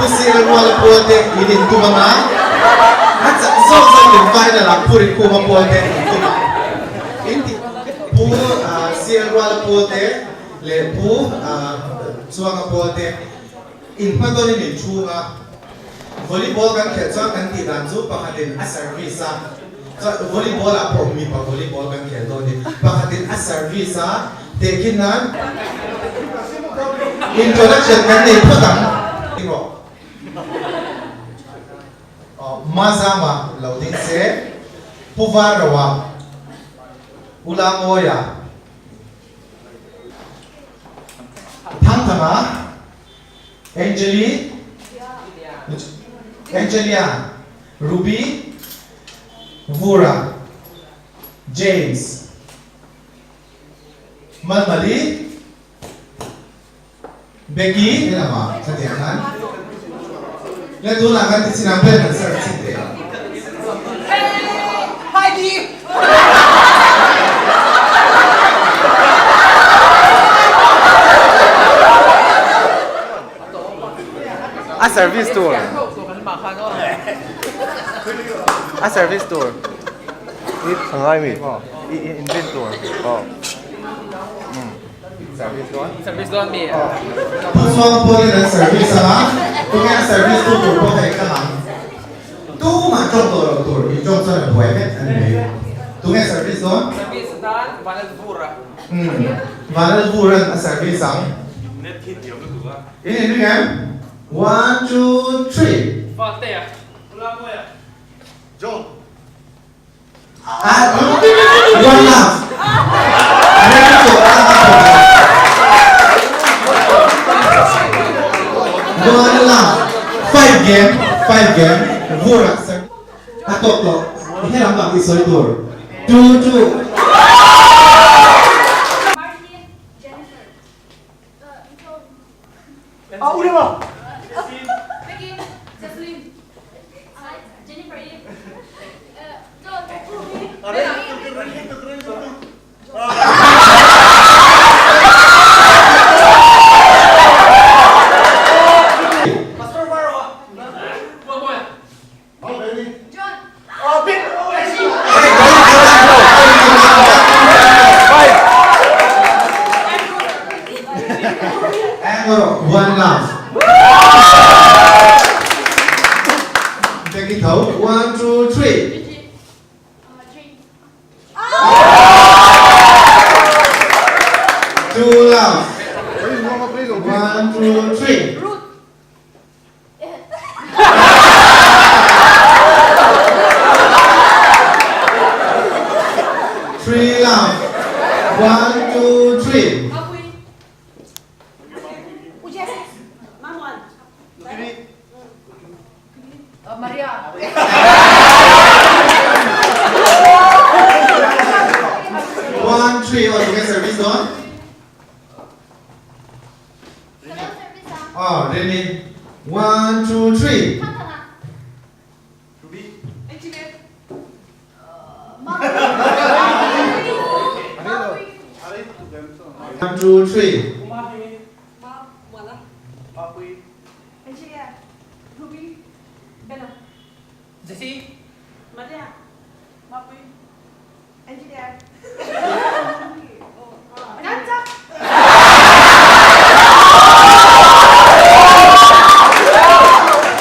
Pu CL Ruala pawl te in intum anga, a chak zawk zawk in final ah Pu Rikhuma pawl te in intum ang. In ti Pu CL Ruala pawl te leh Pu Chuanga pawl te in hmatawnin in chhung a. Volleyball kan khelh chuan kan tih dan chu pakhatin a service a, chuan volleyball ah pawh mipa volleyball kan khel dawn ni, pakhatin a service a, tehkhin nan introduction kan nei phawt ang. Ding rawh. Aw Mazama lo ding se, Pu Varroa, U Lamawia, Thangthanga, Angeli, Angelia, Ruby, Vura, James, Malmali, Becky, helamah khatiang khan le tunah kan ti chin ang ber kan serve chin teh ang. A service tur A service tur I ngai mi I invent tur aw Service dawn Service dawn mi Pu Chuang pawhin an service anga tunge a service tu tur pawh hei ka ang. Tumah tawng tawh loh tur in tawng chuan a buai vek a ni mai. Tunge service dawn? Service atan Vanal Vur a. Umm Vanal Vur an a service ang. Net khi hniam lutuk a. In inring em? One two three. Fate a. Ula mawi a. John. Ah one love. Ready to a a One love. Five game five game Vur a service. A tawp tawh helam bak i sawi tur two two. One love. Becky tho. One, two, three. Two love. One, two, three. Three love. One, two, three. One, three. Oh, you get service on? Aw Rini One two three One two three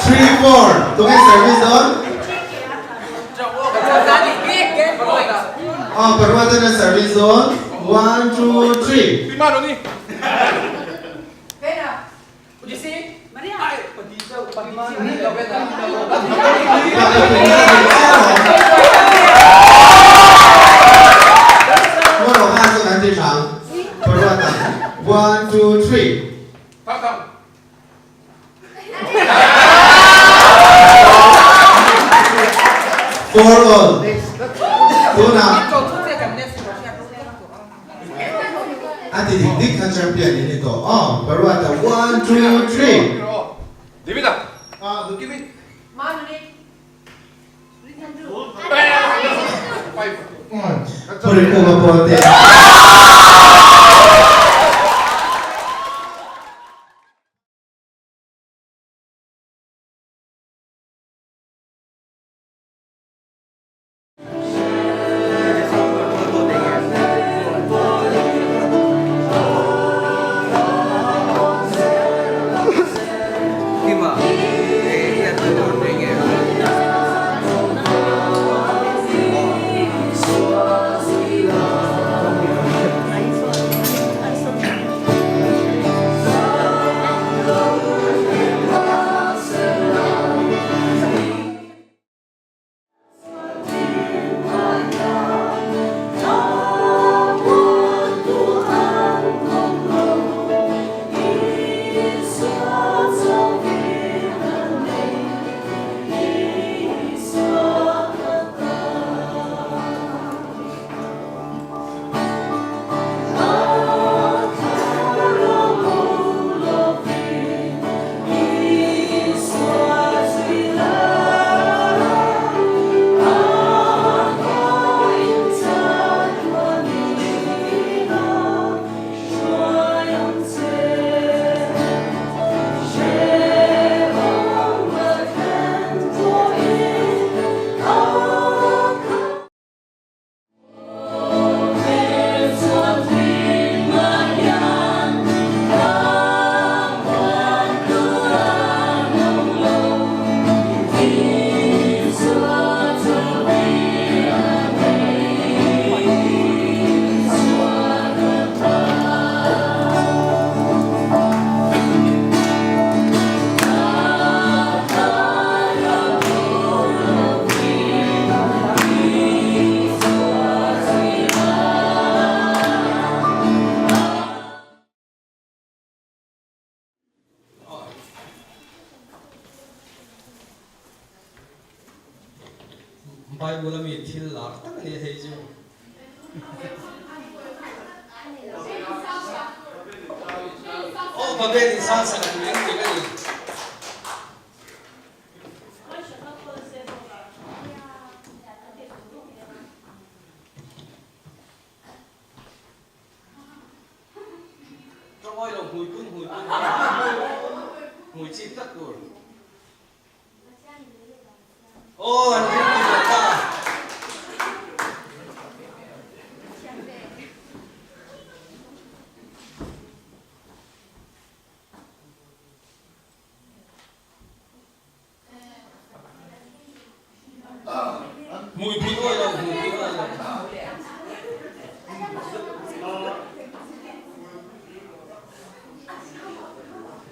Three four Tunge service dawn? Aw Parwatan a service dawn One two three One, two, three. Four all. Tunah a ti dik dik kha champion in ni tawh aw. Paruata one two three. Purikuma pawh te. Bible a mi thil lar tak a ni a hei chu. Aw Babel in sang sak an ring dik a ni. Ṭawngawi lo hmui phun hmui phun hmui chip tak tur. Aw an ring ti leh ta. Hmui phun awi lo, hmui phun awi lo.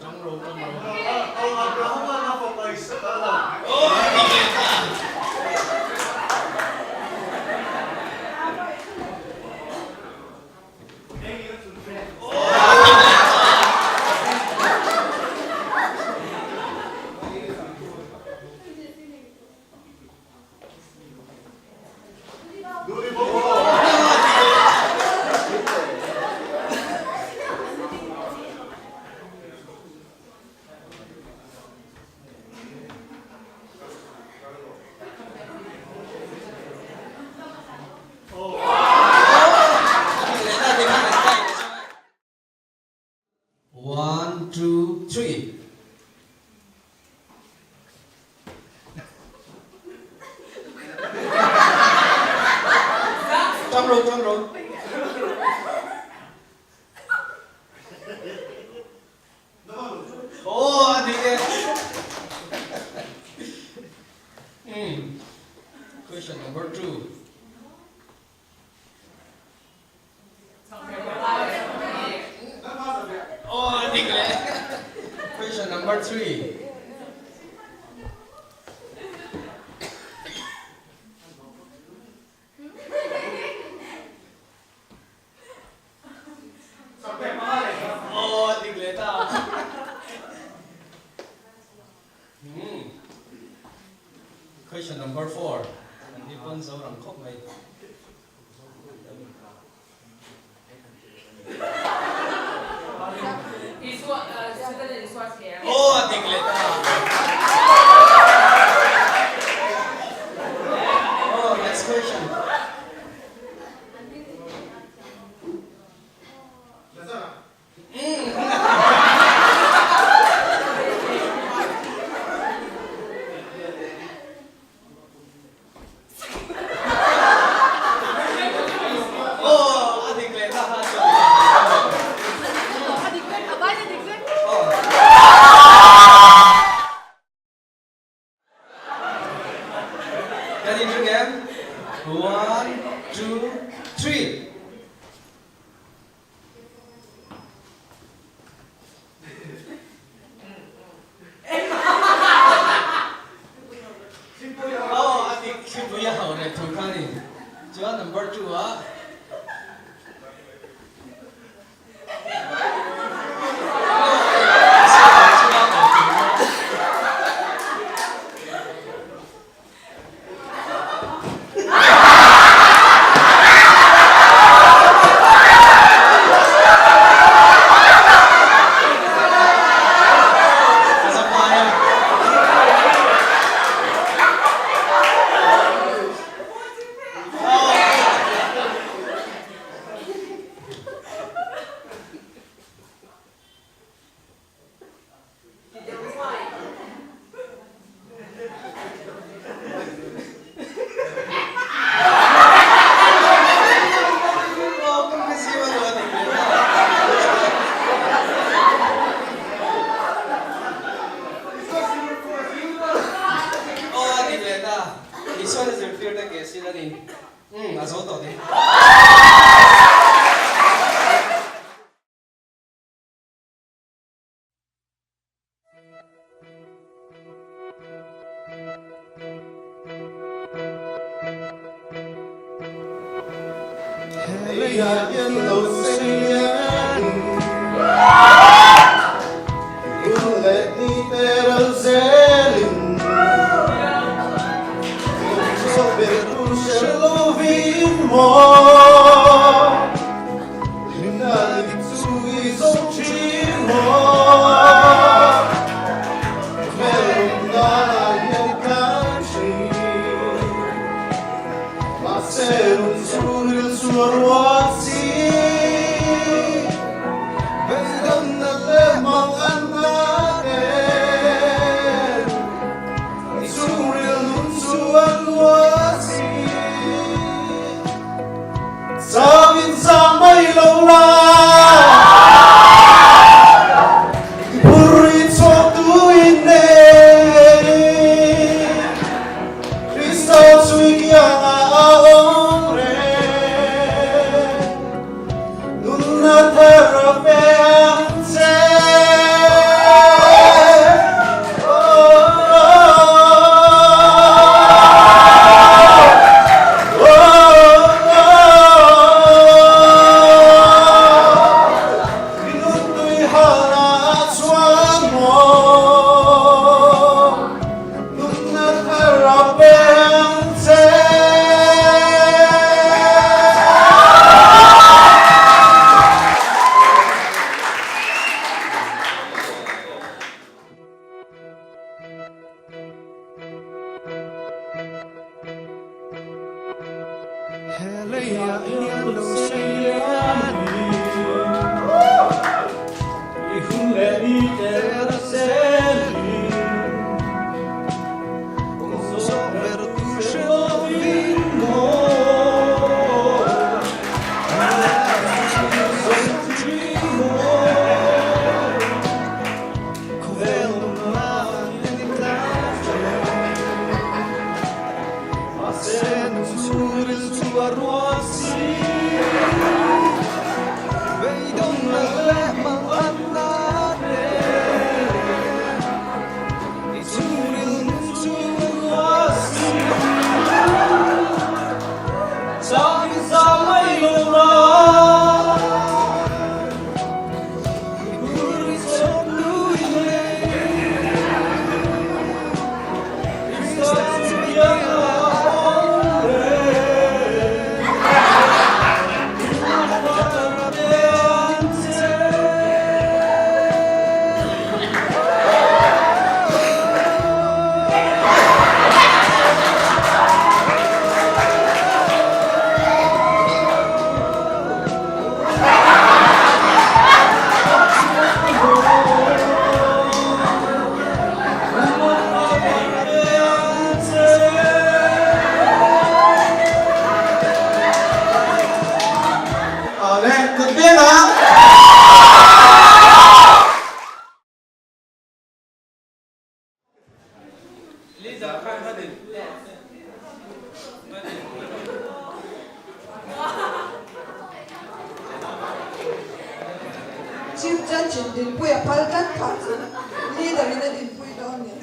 Ṭang ro, ṭang ro. Aw, ti leh ta. One, two, three. Tang ro, tang ro. Aw a dik e. Umm question number 2. Aw a dik le. Question number 3. Aw a dik leh ta. Hmm. Question number 4. An ni pawn zo rang khawp mai. Aw a dik leh ta. Aw next question. Aw a dik leh ta ha chuan. A dik vek, a vai a dik vek. Kan inring em? One, two, three. Aw a dik thlipui a hauh leh thu kha a ni. Chuan number 2 ah. Umm a zo tawh ni. maw? Hlimna dik chu i zawng thin maw? Khawvel awmna hian i tlan thin. Mahse nun chhungril chu a ruak si. Beidawnna leh mang an na em? I chhungril nun chu a ruak si. Chau in zang mai lo la, i phur i chawk tu in nei. Krista chu i kiangah a awm reng, nunna thar a pe ang che. I nuntui halah chuan maw? Nunna thar a pe ang che. Awle, kut beng a. Chief Judge in dinpui a phal tlat kha chu leader in a dinpui dawn ni.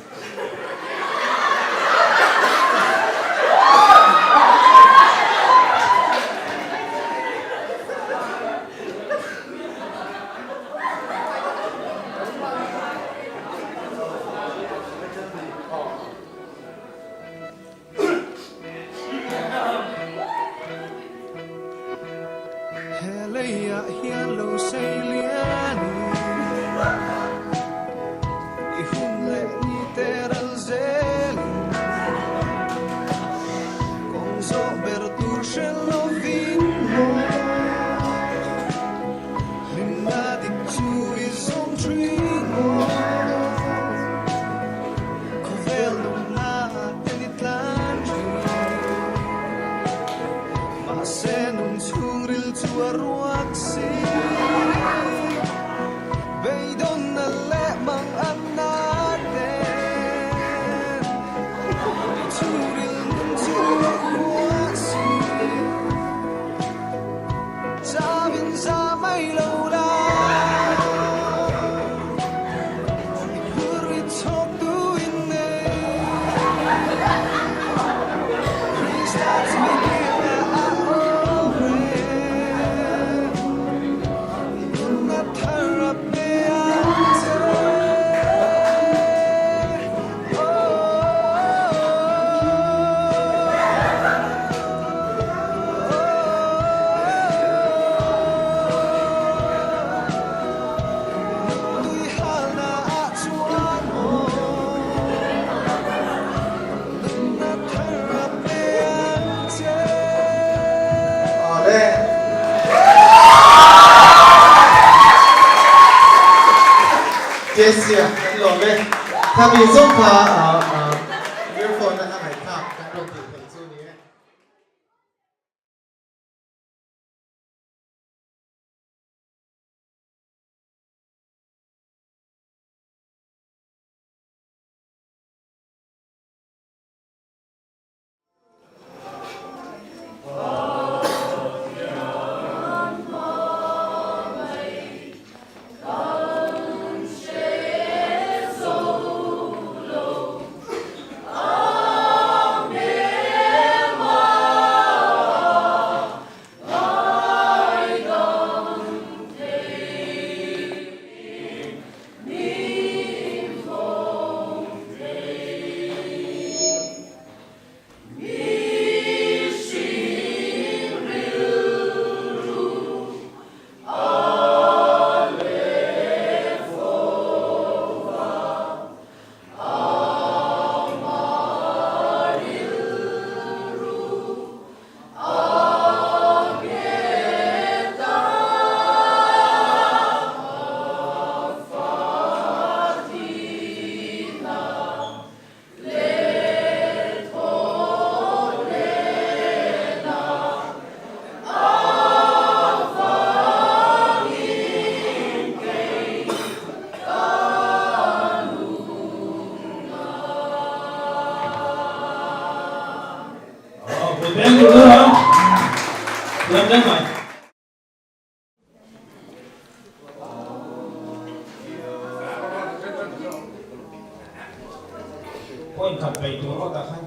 Jessie-a kan lawm e. Khami zawng kha earphone a ngaihthlak kan rawn tih theih chu ni e. Point khat peih tur aw tak khan.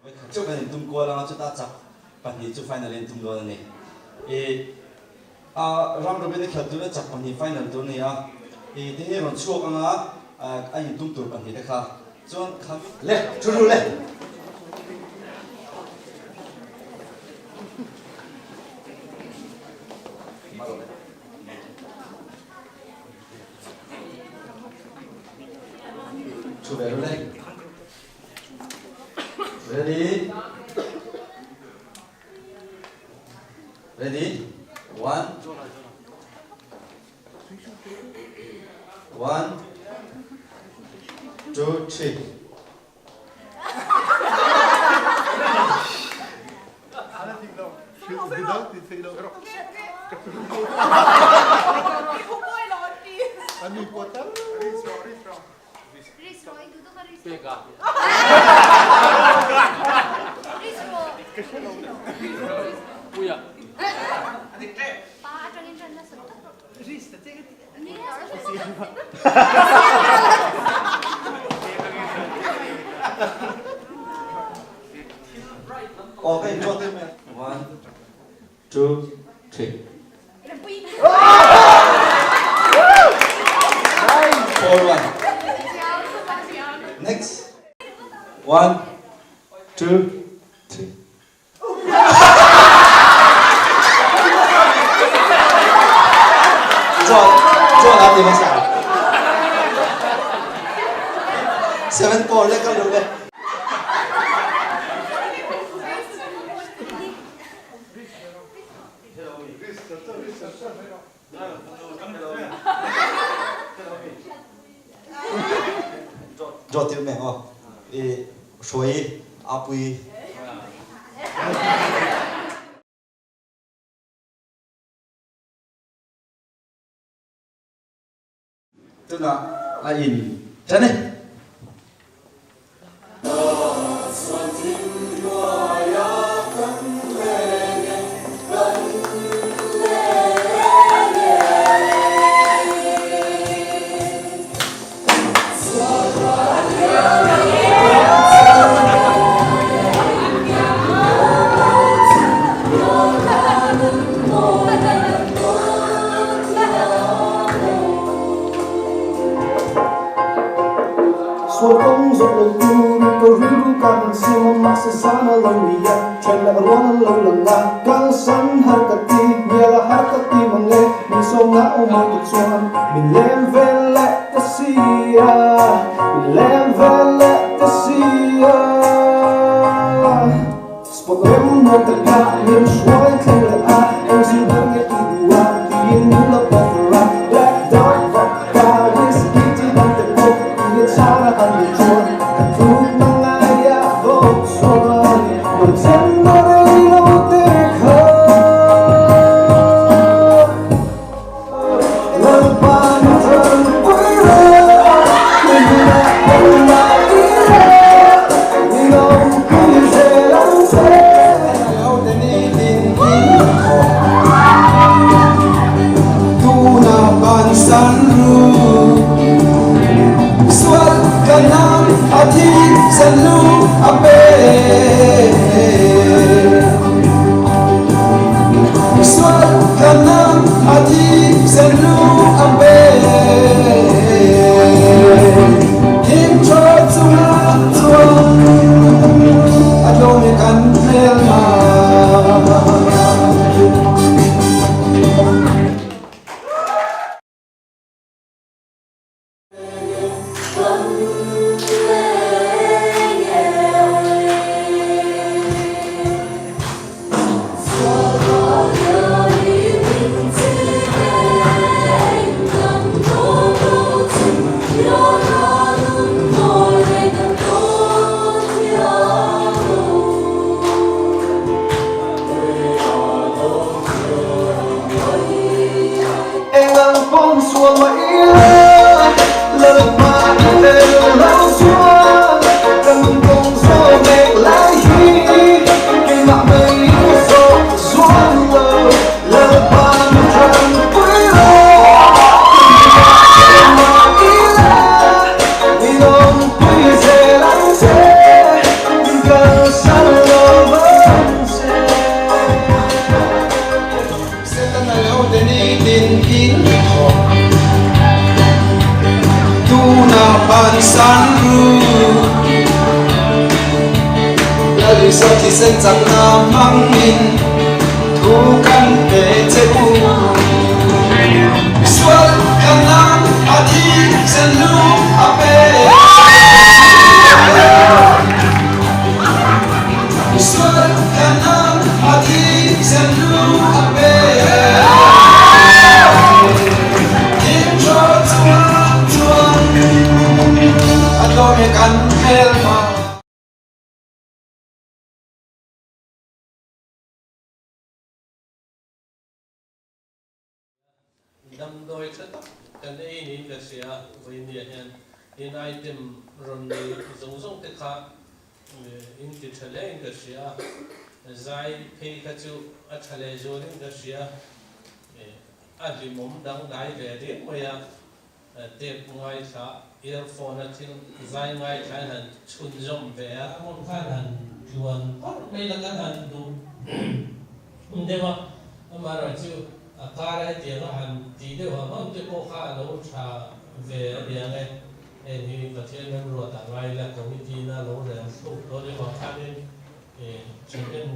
Vawikhat chauh kan intum kual anga chutah chak pahnih chu final a intum dawn a ni. I a round robin a khelh tur a chak pahnih final tur a ni a. I ti hi rawn chhuak anga a intum tur pahnih te kha chuan kha le thu ru le. Thu ve ru le. Ready? Ready? One. One. Two, three. Aw ka in draw tir mai a. One, two, three. 4 1. Next. One, two, three. John, John a ti hmasa. 7 4 lek a lo ve. Draw tir meng aw. I hruai apui. Tunah a in ṭan e. Sual kawng zawh lo turin ka rilru ka han siam a, mahse zan a lo ni a, then leh rual an lo lang a, kalsan har ka ti, hnial a har ka ti mang e, min sawmna awm ai te chuan min lem ve leh ta si a, min lem ve leh ta si a. Spot rem nuam tak kha min hruai thleng leh a, eng zir ber nge i duh a, tiin min lo offer a, Black Dog vodka whisky ti dang te pawh tiin chhana an ni chuan ka tluk na ngai a bawk chuan lo chen na rei lo te kha. Engang pawn sual mah ila, Lalpa i tel lo chuan ka nun kawng zawh mek lai hi keimah mai ka zawh zual lo. Lalpa min tanpui rawh, keimah keimah ila, min awmpui zel ang che, min kalsan lo ang che. Setana lo te nitin in thawk Tunah bansan ru Lal Isua thisen chakna hmangin thu kan pe che u Sual kan nan a thisen lu a pe Sual kan nan a thisen lu a pe Thimthaw chungah chuan a tlawm i kan hmelma. Damdawi tha tak kan ei niin ka hria a, vawinia hian in item rawn nei zawng zawng te kha in ti tha hle in ka hria a, zai phei kha chu a tha leh zualin ka hria, a hlimawm dangdai ve riau mai a. Tape ngaithla, earphone a thil zai ngaithla in han chhunzawm ve a. Hmun khan han tluan phawrh mai la kan han duh deuh a, amaherawh chu a kar a hetiang a han tih deuh ham ham te pawh kha a lo tha ve a niang e. Heng hi Pathian remruat ah ngai ila committee na lo rel thluk dawn em ang khanin thahnem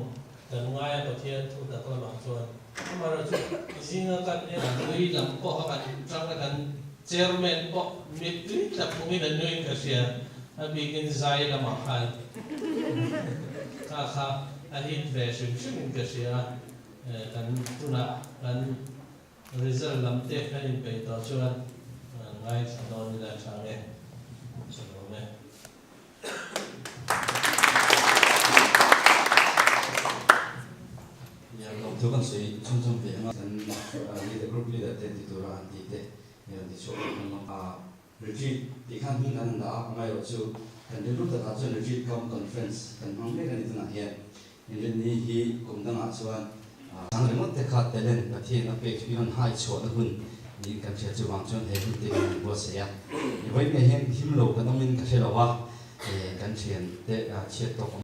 kan ngai a Pathian thu tak lamah chuan. Amaherawhchu zinga kan en nui lam pawh kha kan tang a kan chairman pawh mittui tla phungin a nuiin ka hria a bikin zai lamah khan kha kha a hit ve hrim hrimin ka hria a kan tunah kan Result lam te kan inpeih tawh chuan ngaithla dawn ila tha nge ka lawm e. Nia lawm thu kan sawi chhunchawm ve anga kan leader group leader te ti tura an tih te rawn ti chhuak leh kan lawm a. Retreat tih khan hming kan han dah a, amaherawh chu kan rilru takah chuan Retreat cum Conference kan hmang mek a ni tunah hian. Inrinni hi kum dangah chuan chang ringawt te kha talent Pathian a pek hi rawn hai chhuahna hun niin kan hria chuvang chuan he hun te kan han buatsaih a. Vawiin hian him lo kan awmin ka hre lo a, kan thiante chhiat tawk awm.